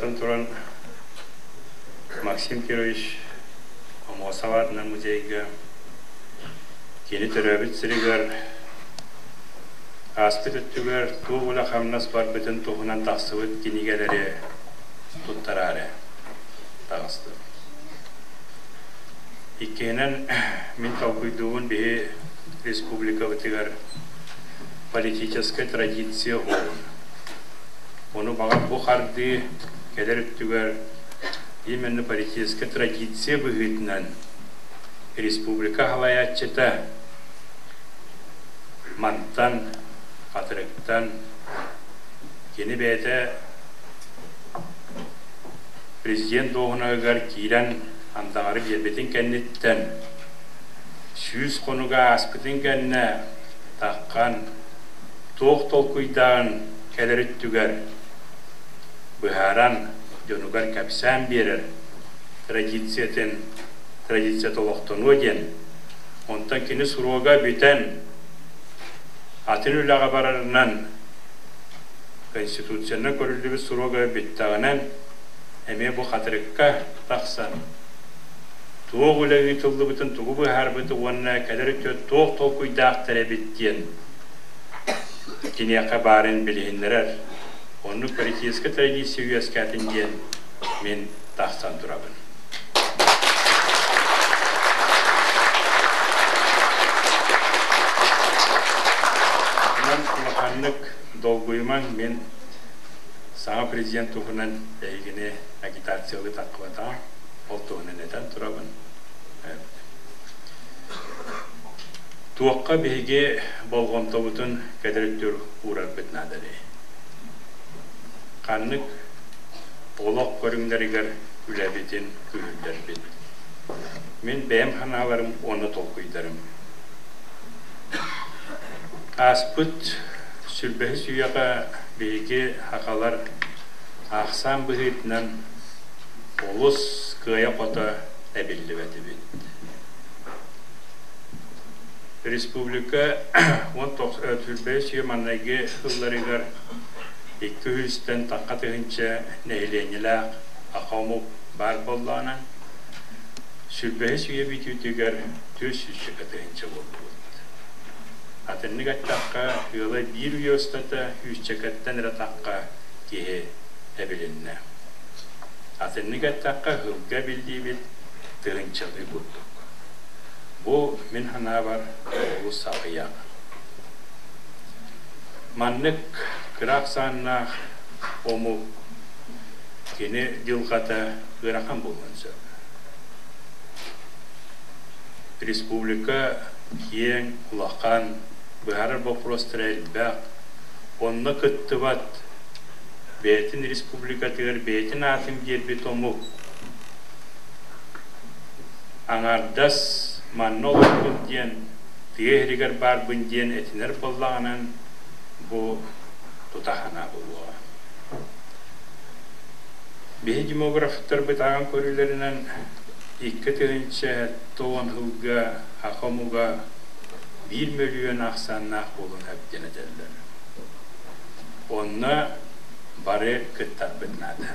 Бастатан туран, Максим Кирович Омуосов аатынан музейга кини төрөөбүт сиригэр ааспыт өттүгэр туох үлэ-хамнас барбытын туһунан тахсыбыт кинигэлэри туттараары таҕыстым. Иккиһинэн, мин толкуйдуубун биһи республикабытыгар политическай традиция уһун. Ону баҕар бу хардыы кэлэр өттүгэр именно политическай традиция быһыытынан республика салайааччыта мантан, Хатырыктан кини бэйэтэ президент дуоһунаһыгар киирэн андаҕары биэрбитин кэнниттэн 100 хонуга ааспытын кэннэ таххан туох толкуйдаан кэлэр өттүгэр быһааран дьонугар кэпсээн биэрэр традициятын традицията олохтонуо диэн онтон кини суруога бүтэн атын үлэҕэ барарынан конституционнай көрүллүбүт суруога бүттэҕинэн эмиэ бу хатырыкка тахсан туох үлэ ыытыллыбытын тугу быһаарбыты уонна кэлэр өттүгэр туох толкуйдаахтар эбит диэн киниэхэ баарын билиһиннэрэр. Оннук политическай традиция үөскээтин диэн мин тахсан турабын. Онон улаханнык долгуйумаҥ, мин саҥа президент туһунан эһигини агитациялыы таххыбатаҕым, ол туһунан этэн турабын. Туохха биһиги болҕомтобутун кэлэр өттүгэр уурарбыт наадалый? Ханнык олох көрүҥнэригэр үлэбитин күүһүрдэрбит? Мин бэйэм санааларым уонна толкуйдарым. Ааспыт сүлбэһис үйэҕэ биһиги сахалар ахсаан быһыытынан олус кыайа-хото эбиллибэтибит. Республика 19 үйэ маҥнайгы сылларыгар 200-тэн тахха тыһыынча нэһилиэнньэлээх аха омук баар буоллаҕына, сүлбэһис үйэ бүтүүтүгэр 400 тыһыынча буолбут. Атыннык эттэххэ, ыала биир үйэ устата сүүсчэкэттэн эрэ тахха киһи эбилиннэ. Атыннык эттэххэ, ыһылга эбиллиибит тыһыынчалыы курдук. Бу, мин санаабар, олус аҕыйах. Маннык кыра ахсааннаах омук кини дьылҕата ыарахан буолуон сөп. Республика киэҥ, улахан, быһаарар боппуруостара элбэх, онно кыттыбат, бэйэтин республикатыгар бэйэтин аатын биэрбит омук Аҥаардас манна олорбут диэн, тыа иһигэр баарбын диэн этинэр буоллаҕынан, бу тута санаа буолуоҕа. Биһи демографтарбыт ааҕан көрүүлэринэн 2010 сылга саха омуга 1 мөлүйүөн ахсааннаах буолуон сөп диэн этэллэр. Онно бары кыттарбыт наада.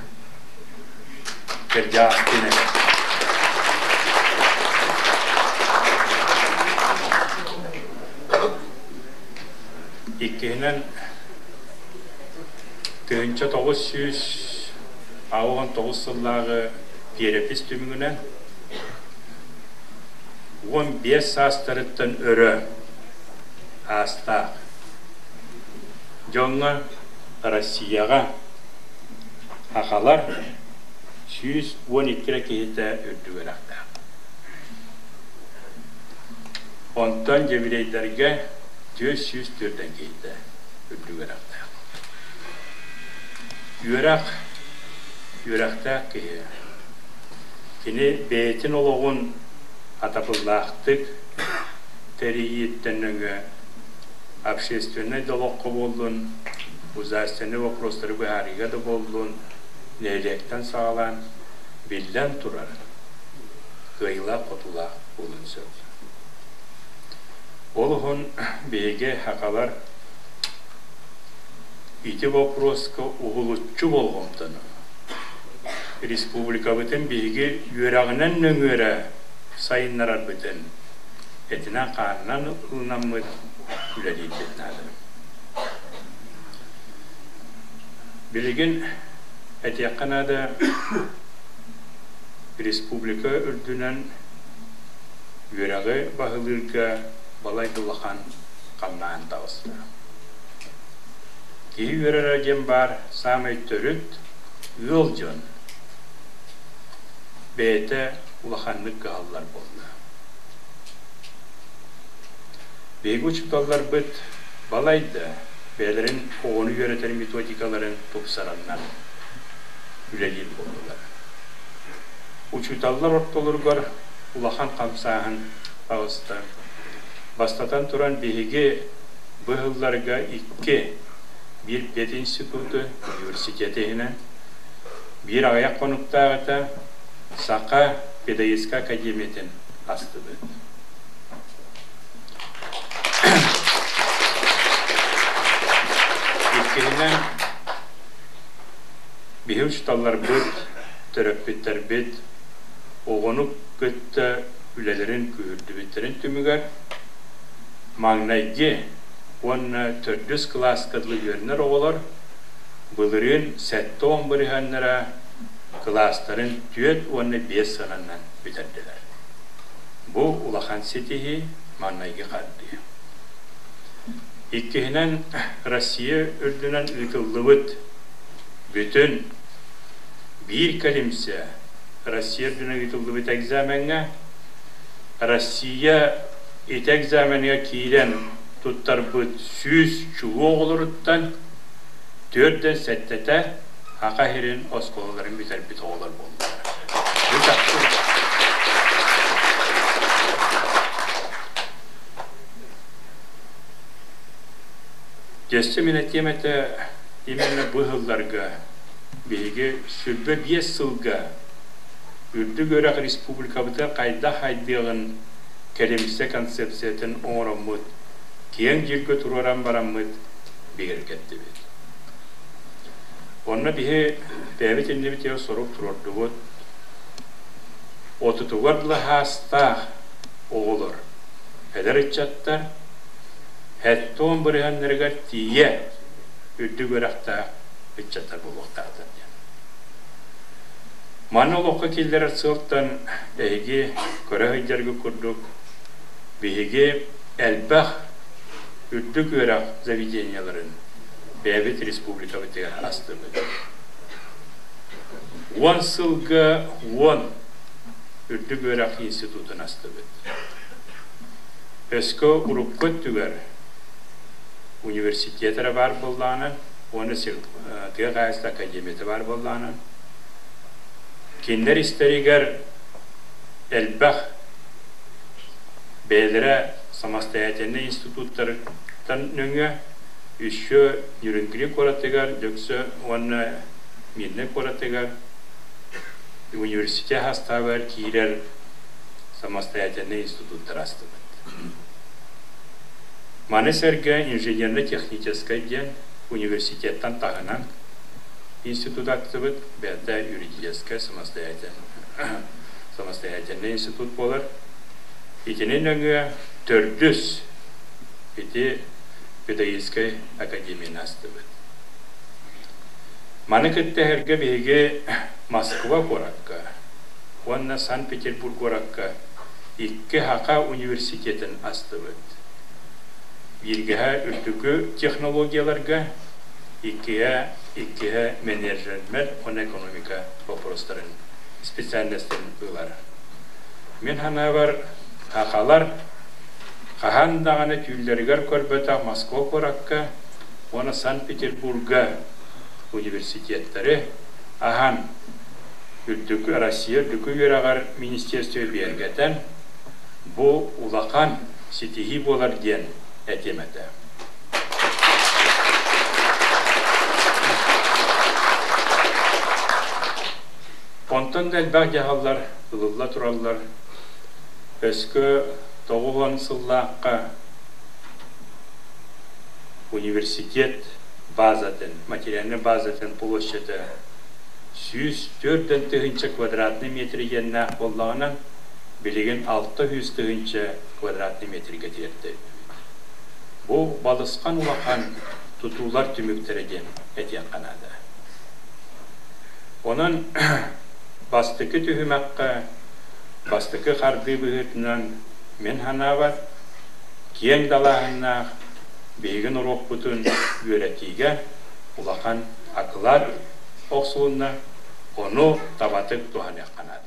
Кырдьаҕастыын этэ. Иккиһинэн, 1989 сыллааҕы перепись түмүгүнэн 15 саастарыттан өрө аастаах дьоҥҥо Россияҕа Сахалар 112 эрэ киһитэ үрдүк үөрэхтээх. Онтон еврейдэргэ 404 киһитэ үрдүк үөрэхтээх. Үөрэх, үөрэхтээх киһи кини бэйэтин олоҕун атабыллаахтык тэрийииттэн нөҥүө общественнай да олоххо буоллун, государственнай вопростары быһаарыыга да буоллун, нэһилиэктэн саҕалаан, биллэн турар, кыайыылаах-хотуулаах буолуон сөп. Ол уһун биһиги сахалар ити боппуруоска уһулуччу болҕомтону, Республикабытын биһиги үөрэҕинэн нөҥүөрэ сайыннарарбытын этинэн-хаанынан ылынаммыт үлэлиирбит наада. Билигин этиэххэ наада, республика үрдүнэн үөрэҕи баһылыырга балай да улахан хамнаһын таҕыста. Киһи үөрэрэ диэн баар саамай төрүт ыал дьон бэйэтэ улаханнык кыһаллар буолла. Биһиги учууталларбыт балайда бэйэлэрин оҕону үөрэтэр методикаларын тупсараннар үлэлиир буоллулар. Учууталлар ортолоругар улахан хамсааһын таҕыста. Бастатан туран, биһиги быһылларга икки, биир пединституту, университет иһинэн, биир аҕыйах хонуктааҕыта Саха педагогическай академиятын астыбыт. Иккиһинэн, биһи учууталларбыт, төрөппүттэрбит оҕону кытта үлэлэрин күүһүрдүбүттэрин түмүгэр маҥнайгы уонна төрдүс кылааска дылы үөрэнэр оҕолор былырыын 70 бырыһыаннара кылаастарын 4 уонна 5 сыананан бүтэрдилэр. Бу улахан ситиһии, маҥнайгы хардыы. Иккиһинэн, Россия үрдүнэн ыытыллыбыт бүтүн биир кэлимсэ Россия үрдүнэн ыытыллыбыт экзамеҥҥа Россия ити экзаменыгар киирэн туттарбыт 100 чулуу оҕолоруттан түөртэн сэттэтэ Саха сирин оскуолаларын бүтэрбит оҕолор буоллулар. Бу чахчы. Өссө мин этиэм этэ, именно бу сылларга биһиги 25 сылга үрдүк үөрэх республикабытыгар хайдах хайдыаҕын кэлимсэ концепциятын оҥороммут, киэҥ дьүүлгэ туруоран бараммыт бигэргэттибит. Онно биһи бэйэбит иннибитигэр сорук туруордубут. Отутугар саастаах оҕолор, эдэр ыччаттар 70 бырыһыаннарыгар тиийэ үрдүк үөрэхтээх ыччаттар буолуохтаахтар диэн. Маны олоххо киллэрэр сыалтан эһиги көрө сылдьаргыт курдук биһиги элбэх үрдүк үөрэх заведениеларын бэйэбит республикабытыгар астыбыт. 10 сылга 10 үрдүк үөрэх институтун астыбыт. Өскө урукку өттүгэр университет эрэ баар буоллаҕына уонна тыа хаһаайыстыба академията баар буоллаҕына, кинилэр истэригэр элбэх бэйэлэрэ самостоятельнай институттартан нөҥүө еще Нерюнгри куоратыгар, Дьөксө уонна Мирнэй куоратыгар университет састаабыгар киирэр самостоятельнай институттар астыбыт. Маны сэргэ инженерно-техническэй диэн университеттан таһынан институт астыбыт, бэйэтэ юридическай самостоятельный институт буолар. Итини нөҥүө төрдүс ити педагогическай академияны астыбыт. Маны кытта эһэргэ биһиги Москва куоракка уонна Санкт-Петербург куоракка икки Саха университетын астыбыт. Бииргэһэ үрдүкү технологияларга, иккиһэ менеджмент уонна экономика вопростарын специальностарын ылар. Мин санаабар, сахалар хаһан даҕаны түүллэригэр көрбөтөх Москва куоракка уонна Санкт-Петербурга университеттары аһан үрдүкү Россия үрдүкү үөрэҕэр министерство бигэргэтэн бу улахан ситиһии буолар диэн этиэм этэ. Онтон да элбэх дьаһаллар ылылла тураллар. Өскө 90 сыллаахха университет базатын, материальнай базатын площадь 100. 140 тыһыынча квадратный метр иэннээх буоллаҕына, билигин 600 тыһыынча квадратный метргэ тиэрдибит. Бу балысхан улахан тутуулар түмүктэрэ диэн этиэххэ наада. Онон бастакы түһүмэххэ бастакы хардыы быһыытынан, мин санаабар, киэҥ далааһыннаах биһиги норуоппутун үөрэтиигэ улахан акылаат охсулунна, ону табатык туһаныахха наада.